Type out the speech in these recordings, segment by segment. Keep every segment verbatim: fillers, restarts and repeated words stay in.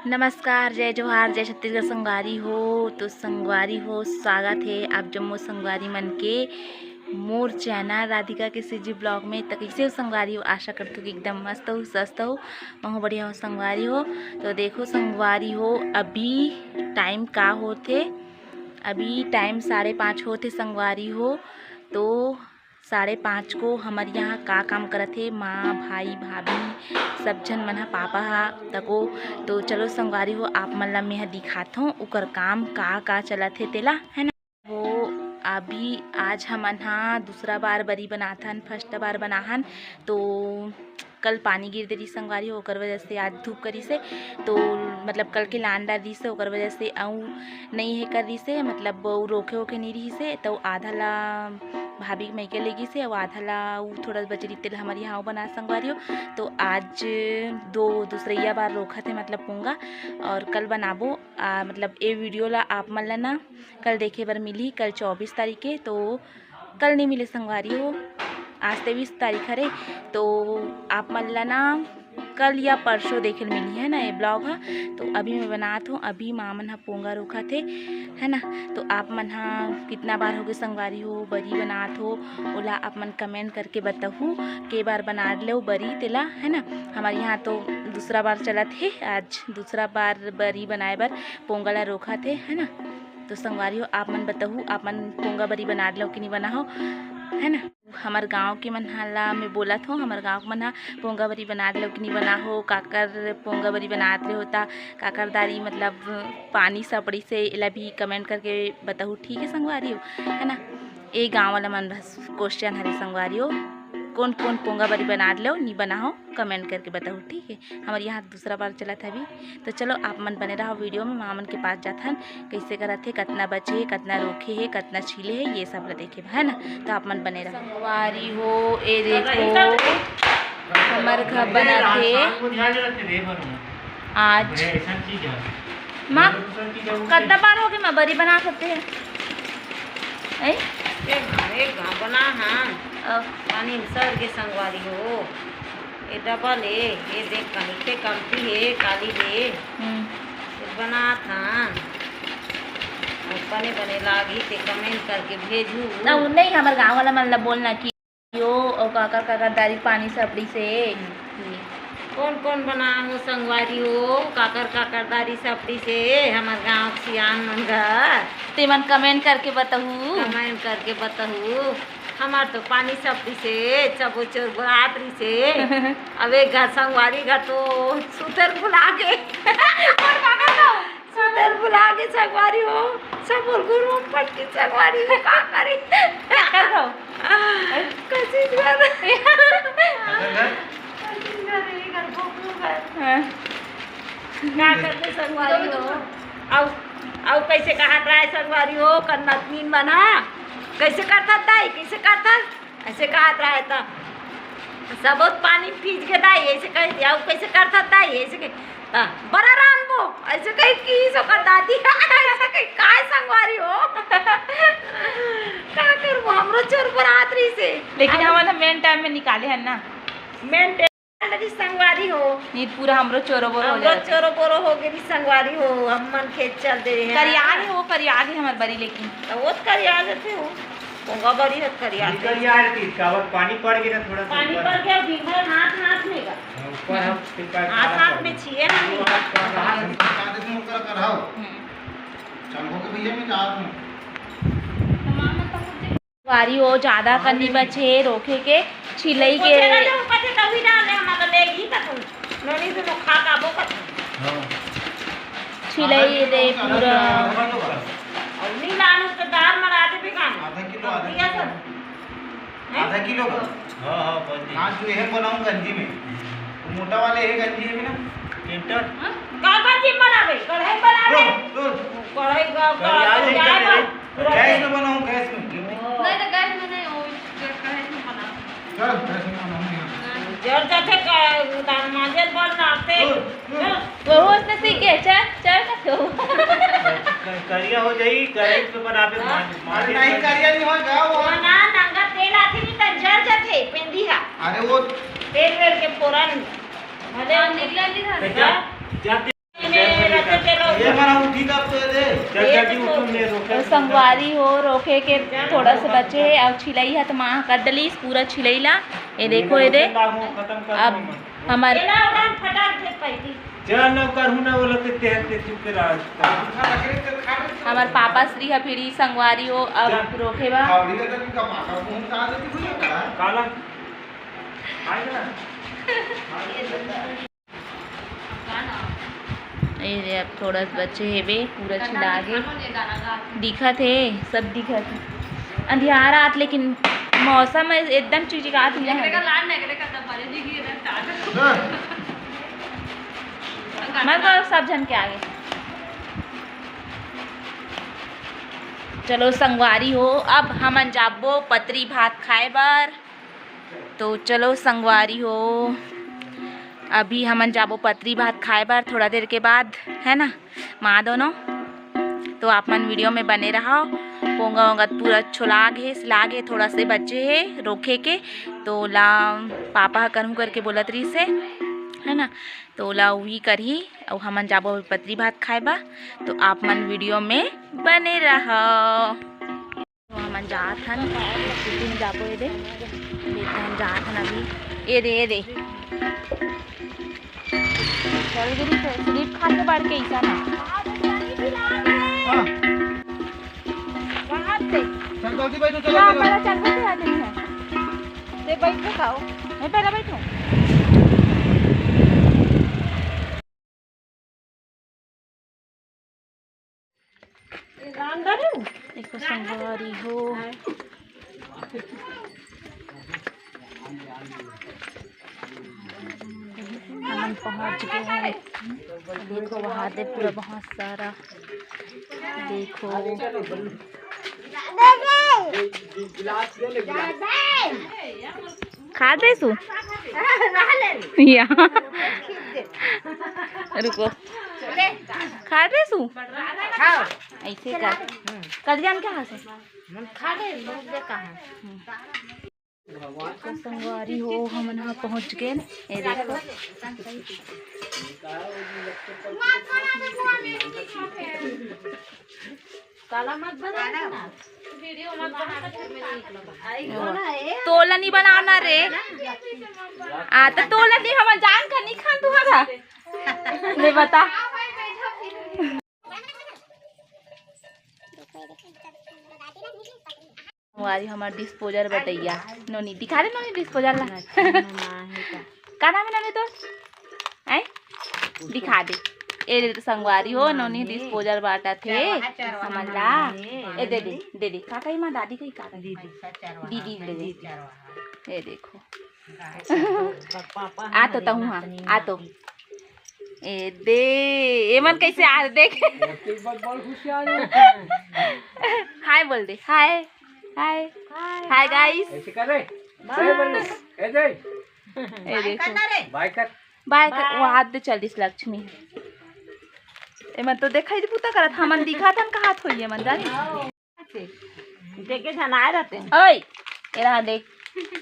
नमस्कार, जय जोहार, जय छत्तीसगढ़ संगवारी हो। तो संगवारी हो, स्वागत हे आप जम्मो संगवारी मन के मोर चैनल राधिका के सीजी ब्लॉग में। तो कइसे हो संगवारी हो? आशा करथों कि एकदम मस्त हो, स्वस्थ हो, महू बढ़िया हो संगवारी हो। तो देखो संगवारी हो, अभी टाइम का होथे, अभी टाइम साढ़े पाँच होथे संगवारी हो। तो साढ़े पाँच को हमर यहाँ का काम करत हे, माँ, भाई, भाभी, सब झन मन ह, पापा ह तको। तो चलो संगवारी हो, आप मन ला मेंह दिखाथों ओकर काम का का चलत हे तेला, है ना। वो अभी आज हमन ह दूसरा बार बरी बनाथन, फर्स्ट बार बनाहन। तो कल पानी गिर दे रही संगवारी हो, ओकर वजह से आज धूप करिस हे। तो मतलब कल के लान डार दिस हे, ओकर वजह से अउ नई हे कर दिस हे, मतलब उ रोखे ओखे नई रहिस हे। तो आधा ला भाभी के मइके ले गिस हे, अउ आधा ला उ थोड़ा बचे रही तेला हमर यहाँ बना संगवारी हो। तो आज दो दूसरैया बार रोखत हे, मतलब पोंगा, और कल बनाबो। आ, मतलब ए वीडियो ला आप मन ला ना कल देखे बर मिली, कल चौबीस तारीख के। तो कल नहीं मिले संगवारी हो, आज तेईस तारीख हरे। तो आप मन ला ना कल या परसों देखे ल मिली, है ना, ये ब्लॉग ह। तो अभी मैं बनात हूँ, अभी माँ मन ह पोंगा रोखत हे, है ना। तो आप मन ह कितना बार होगे संगवारी हो बरी बनात हो, ओला आप मन कमेंट करके बताहू के बार बना ले बरी तेला, है ना। हमारे यहाँ तो दूसरा बार चलत हे, आज दूसरा बार बरी बनाए बर पोंगा ला रोखत हे, है ना। तो संगवारी हो, आप मन बताहू, आप मन पोंगा बरी बना ले कि नहीं बना हो, है ना। हमर गांव के मन ह ला मैं बोलत हूँ, हमर गांव के मन ह पोंगा बरी बना ले कि नहीं बना हो, काकर पोंगा बरी बनात ले होता, काकर दारी मतलब पानी सपड़ी से, एला भी कमेंट करके बताहू, ठीक है संगवारी हो, है ना। ए गांव वाला मन बस क्वेश्चन हरे संगवारी हो, कौन कौन पोंगा बरी बना ले नहीं बना हो, कमेंट करके बताहू, ठीक है। हमर यहाँ दूसरा बार चलत हे अभी। तो चलो आप मन बने रहो वीडियो में, माँ मन के पास जाथन, कैसे करत हे, कतना बचे हे, कतना रोखे हे, कतना छीले हे, ये सब ला देखे, है ना। तो आप मन बने रहो। संगवारी हो, ए देखो, हमर घर बनत हे आज। माँ, कतना बार होगे माँ बरी बना सकते हैं? ऐ? एक घाव, एक घाव बना, हाँ। अब पानी में सड़ के संगवारी हो। ये डबल हे, ये देख कहीं पे कमती हे, काली हे। हम्म। ये बनात हन। अउ बने बने लागही ते कमेंट करके भेजू। ना, उ नहीं, हमर गांव वाला मन ला बोलना कि यो, अउ काकर काकर दारी पानी सपड़ी से। कौन कौन बना हो संगवारी हो, काकर काकर दारी सपड़ी से, हमर गांव के सियान मन घर। ते मन कमेंट करके बताहू। कमेंट करके बताहू। हमार तो पानी सपड़ी से, सबो चोर बरात रही से। अब एक घर संगवारी घर तो सुतेल भुला गे। सुतेल भुला गे संगवारी हो, सब गुरु पटकी संगवारी हो, का करी? का करो? कसी घर। कसी घर, ये घर को घर। हाँ। का करबे संगवारी हो? अउ, अउ कैसे कहत रहे संगवारी हो, कन्नत नीन बना। कैसे करथस दाई, कैसे करथस? ऐसे कहत रहे त सबोत पानी पीज के दाई, ऐसे कह दिया, अउ कैसे करथस दाई, ऐसे के, त बरा रानबो, ऐसे कह कि सो कर दादी, ऐसे कह, काय संगवारी हो? का करबो, हमरो चोर बरात रही से। लेकिन अब हमन मेन टाइम में निकाले हन ना। मेन लगी संगवारी हो। नहीं, पूरा हमरो चोरो बोरो हो हमरो जात हे। चोरो बोरो हो गे संगवारी हो, हम मन खेत चल दे हैं। करिया गे हो, करिया गे हमर बरी लेकिन। तो वो तो करिया जाते हो। पोंगा बरी है करिया ये जाते। करिया है कि कावर पानी पड़ गया ना थोड़ा सा पानी ऊपर। पड़ गया, दिन भर हाथ हाथ में गा। हाँ, ऊपर हम फिर पैर हाथ खड़ा हाथ कर में दो। छिए ना। वो हाथ पर हाथ हाथ में। बता दे तुम कर कर आओ। हम्म। चल हो के भैया मैं जात हूँ। तो मामा तो मुझे वारी हो, ज्यादा कनी बचे रोखे के, छिलई के। पोछे ना दे, ऊपर से तभी डाल दे, हम अगर लेगी तो तुम। नोनी तो लोग खा का वो कर। हाँ। छिलई दे पूरा। और नहीं लानू तो दाल मरा दे भी खाना। आधा किलो, आधा किलो। हैं? आधा किलो का। हाँ, हाँ, बन गई। आज जो है बनाऊँ गंजी में। मोटा वाले है गंजी है ना? टेंटर? हाँ? का गंजी बनावे? कढ़ाई बनावे? लो, लो। कढ़ाई का, कढ़ाई का, आज कढ़ाई का। गैस में बनाऊँ, गैस में। नहीं तो गैस में नहीं, वो कढ़ाई में बना। चल, गैस में बनाऊँ यहाँ। जर जाते का, उतार मांजर बन नाते। ओ, ओ। चल। वो उसने सीख गया, चल, चल ना तो। क-, करिया हो जाई, कढ़ाई पे बनावे, हाँ। मांज-, अरे मांज-, नहीं, करिया नहीं हो, जाओ। वो ना, नंगा तेल आथे नहीं, त जर जाथे, पेंदी हा। अरे वो तेल वेल के फोरन। अरे, हाँ, निकला नहीं था। तो जा, जा, ये देखो, संगवारी हो, रोखे के थोड़ा से बचे हे, अउ छिलई ह त माँ ह कर डलिस पूरा छिलई ला। ये देखो, ये दे, अब हमर चल न करहूँ ना, बोला ते तेहर ते चुप रह। हमर पापा श्री ह फिर ई संगवारी हो, अब रोखे बा। काला? ये रे, अब थोड़ा सा बचे हेबे, पूरा छिला गे। दिखत हे, सब दिखत हे। अंधियार आत, लेकिन मौसम एकदम चिकचिकात हे। मत करो, सब झन के आगे। चलो संगवारी हो, अब हमन जाबो पतरी भात खाए बर। तो चलो संगवारी हो, अभी हमन जाबो पतरी भात खाए बर थोड़ा देर के बाद, है ना माँ दोनों। तो आप मन वीडियो में बने रहो। पोंगा वोंगा पूरा छोला गे, सिला गे, थोड़ा से बचे हे रोखे के, तो ला पापा ह करहूँ करके बोलत रहिस हे, है ना, तो ला उही करही। अउ हमन जाबो अभी पतरी भात खाए बर, तो आप मन वीडियो में बने रहो। तो हमन जात हन, स्कूटी में जाबो, ये दे, ये दे, हम जात हन अभी। ये दे, ये दे। चल गिरी, तो स्लिप खा के बढ़ के ऐसा ना। हाँ। बाहर से। चल, जल्दी बैठो, चलो, चलो। पहले चल, बैठो, आ जाइए। ते बैठो, खाओ। नहीं, पहले बैठो। एको संगवारी हो, हमन पहुंच गए हैं। देखो, वहां दे पूरा बहुत सारा, देखो। खा दे सु? या। रुको। खा दे सु? ऐसे कर। कल जान क्या हाथ है? खा ले, बहुत बेकार है। तो संगवारी हो, हमन ह पहुंच गेन। ये देखो। काला मत बना ना। वीडियो मत बना, तो फिर मैं नहीं निकलूंगा। तोला नहीं बनाना रे। आ, तो तोला नहीं, हम जान का नहीं खान तुम्हारा। ले बता। हमारी, हमार डिस्पोजल बटैया। नोनी, दिखा दे नोनी डिस्पोजल ला। का नाम है नोनी तो? हैं? दिखा दे। ए दे तो संगवारी हो, नोनी डिस्पोजल बाटा थे। हमन ला। ए दे दे, दे दे। का कही माँ, दादी कही का कही? दीदी। दीदी दे दे। ये देखो। आ तो तहूँ हाँ, आ तो। ए दे, एमन कैसे आ देख। हाय बोल दे, हाय, हाय, हाय गाइस। ऐसे कर रे। बाय बोल। ए दे। ए देखो। बाय कर। बाय कर। वो हाथ दे चल दिस लक्ष्मी। एमन तो देखा ही पूता करत, हमन दिखा थन कहा थोई एमन जानी। देखे झन आए रहते हैं। ओए, ये रहा देख।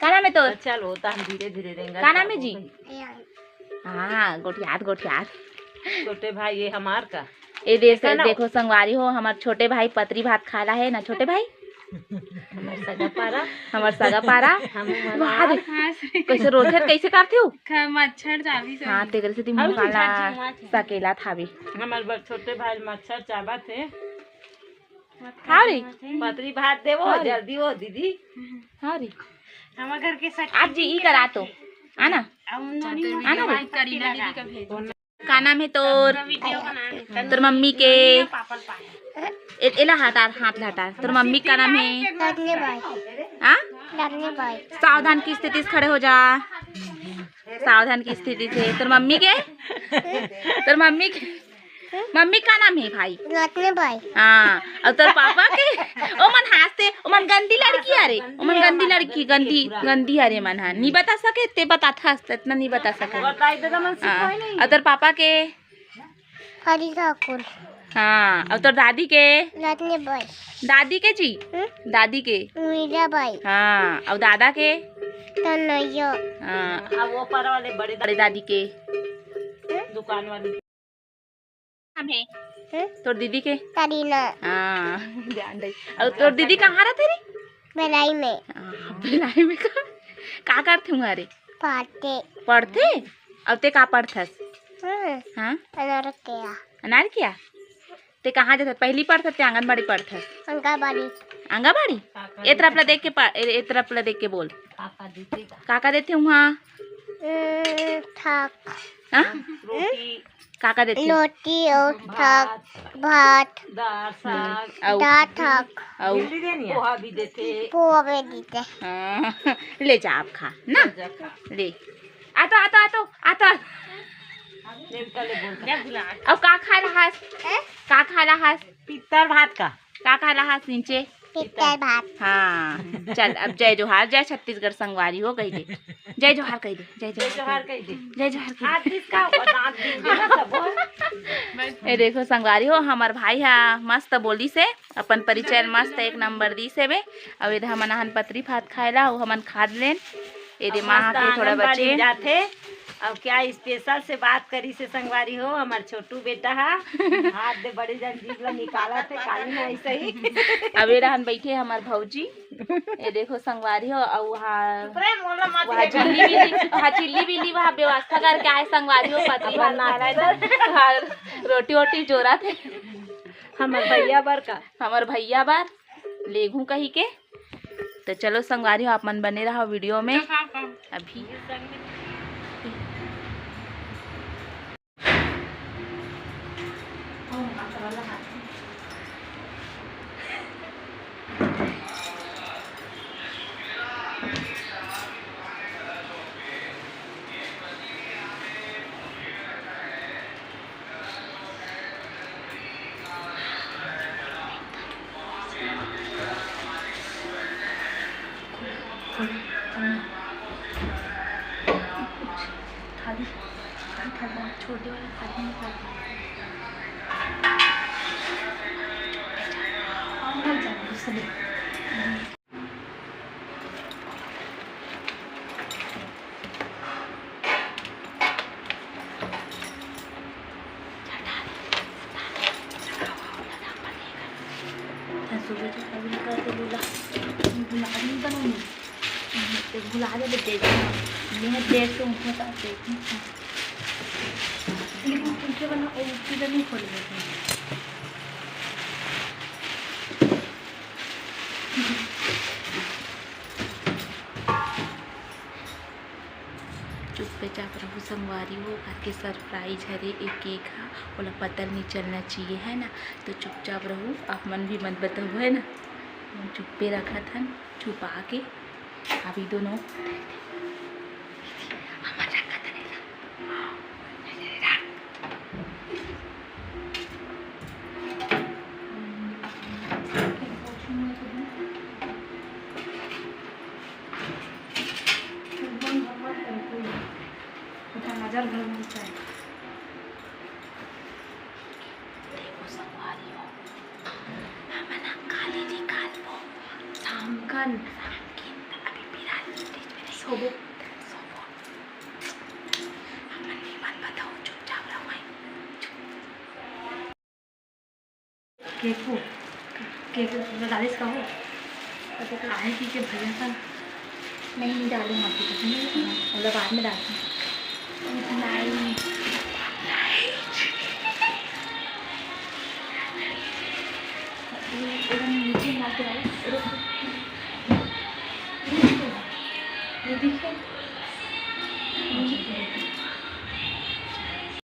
का नाम है तोर? चल, वो तो हम धीरे धीरे रेंगा। का नाम है जी? हाँ, गोठियात, गोठियात। छोटे भाई, ये हमार का? ये दे-, देखो संगवारी हो, हमार छोटे भाई पतरी भात खाला है ना, छोटे भाई? हमार सगा पारा। हमार सगा पारा। हम वाह रे, कैसे रोथे, कैसे करथे हो? मच्छर जावी से। हाँ, तेकर से ती मुंह काला सकेला थावे। हमार छोटे भाई मच्छर चाबा थे। हाँ रे। पतरी भात देवो, हाँ रे। जल्दी हो दीदी। हाँ रे। हमर घर के सखी आज जी ई करा तो। आना। आना रे। करीना दीदी का भेज। का नाम है तोर? तोर मम्मी के? ए-, एला हटा, हाथ ला हटा। तोर मम्मी का नाम है? रत्ने बाई। हाँ? रत्ने बाई। सावधान की स्थिति से खड़े हो जा। सावधान की स्थिति से। तोर मम्मी के? तोर मम्मी के? मम्मी का नाम है भाई? रत्ने बाई। हाँ, अउ तोर पापा के? ओमन हंसते, ओमन गंदी लड़की हरे, ओमन गंदी लड़की, गंदी, गंदी हरे मन हा। नी बता सके, ते बतात हंसते, इतना नी बता सके। बताई दे, मन हाँ, सिखाई नहीं। अउ तोर पापा के? हरी ठाकुर। हाँ, अउ तोर दादी के? रत्ने बाई। दादी के जी? हम्म? दादी के? मीरा बाई। हाँ, अउ दादा के? कन्हैया। हाँ, अब वो पर वाले बड़े बड़े दादी के? हम्म? दुकान वाले। नाम हे? हम्म? तोर दीदी के? करीना। हाँ, ध्यान दे। अउ तोर दीदी कहाँ रहिथे रे? भिलाई में। हाँ, भिलाई में का? का करथे उहाँ रे? पढ़थे। पढ़थे? अउ ते का पढ़थस? हम्म। हाँ? अनार के आ। अनार के आ? ते कहाँ जाथस? पहली पढ़थस ते आंगनबाड़ी पढ़थस? आंगनबाड़ी। आंगनबाड़ी? ए तरफ ला देख के पढ़, ए, ए तरफ ला देख के बोल। का का देथे उहाँ? हम्म, थाक। हाँ? रोटी। का का देथे? रोटी अउ थाक, भात। भात। दार, साग। अउ? दार, थाक। अउ? भिंडी देनी है? पोहा भी देथे। पोहा भी देथे। हाँ, ले जा आप खा ना। ले जा खा। ले। आ तो, आ तो, आ तो, आ तो। नेवता ले बोल। अउ का खाय ला हस? हैं? का खाय ला हस? पित्तर भात का। का खाय ला हस निचे? पित्तर भात। हाँ, चल अब जय जोहार, जय छत्तीसगढ़ संगवारी हो कहि दे। जय जोहार कहि दे, जय जय जोहार। जोहार कहि दे। जय जोहार कहि दे। हाथ किसका होगा? दांत बीच में ना सब। ए देखो संगवारी हो, हमर भाई हा मस्त बोलिस हे, अपन परिचय मस्त एक नंबर दिस हे बे। अउ एदे हमन आहन पतरी भात खाय ला, अउ हमन खा लेन। एदे अब माँ मस्त के थोड़ा आंगनबाड़ी बचे। जाथे। अब क्या special से बात करिस हे संगवारी हो, हमर छोटू बेटा हा। हाथ दे बड़े जन जीभ ला निकालत हे, काली ना ऐसे ही। अब ए रहन बैठे हमर भौजी। ए देखो संगवारी हो, अउ वहाँ, चुप रे, मोला मत वहाँ ले। चिल्ली बिल्ली, वहाँ चिल्ली बिल्ली वहाँ व्यवस्था करके आए संगवारी हो, पतरी भात खा रहा है तो, हाँ, रोटी वोटी जोरत हे। हमर भैया बर का? हमर भैया बर लेगहूँ कहि के। तो चलो संगवारी हो, आप मन बने रहो video में। अभी थाली, थाली, थाली, छोटे वाला थाली में निकाल। और मत जाओ, दूसरे। सुबह तो कभी करके बोला, गुलाब नहीं बनाऊंगी। तो गुलाब ले देख, मैं देर से उठा था, देखी। लेकिन तुमसे बना, वो चीज़ें नहीं खोल देते। चुपचाप रहू संगवारी हो, काबर के surprise हरे, एक cake हा, ओला पता नहीं चलना चाहिए, है ना? तो चुपचाप रहू, आप मन भी मत बताहू, है ना? हम चुप्पे रखत हन, छुपा के। अभी दोनों हमन रखत हन एला। गाजर घलो मिलता है। देखो संगवारी हो, हमन ह काली निकालबो। शाम कन। शाम कन, अभी फिलहाल fridge में नहीं। सोबो। सोबो। हमन नहीं मन बताओ, चुपचाप रहो भाई। केक को, केक डालिस का हो? तो काहे कि के भैया का नहीं, नहीं डालूंगा अभी तो। ओला बाद में डालती हूँ। नहीं। ये, ये नीचे मार के डालो। ये दिखे?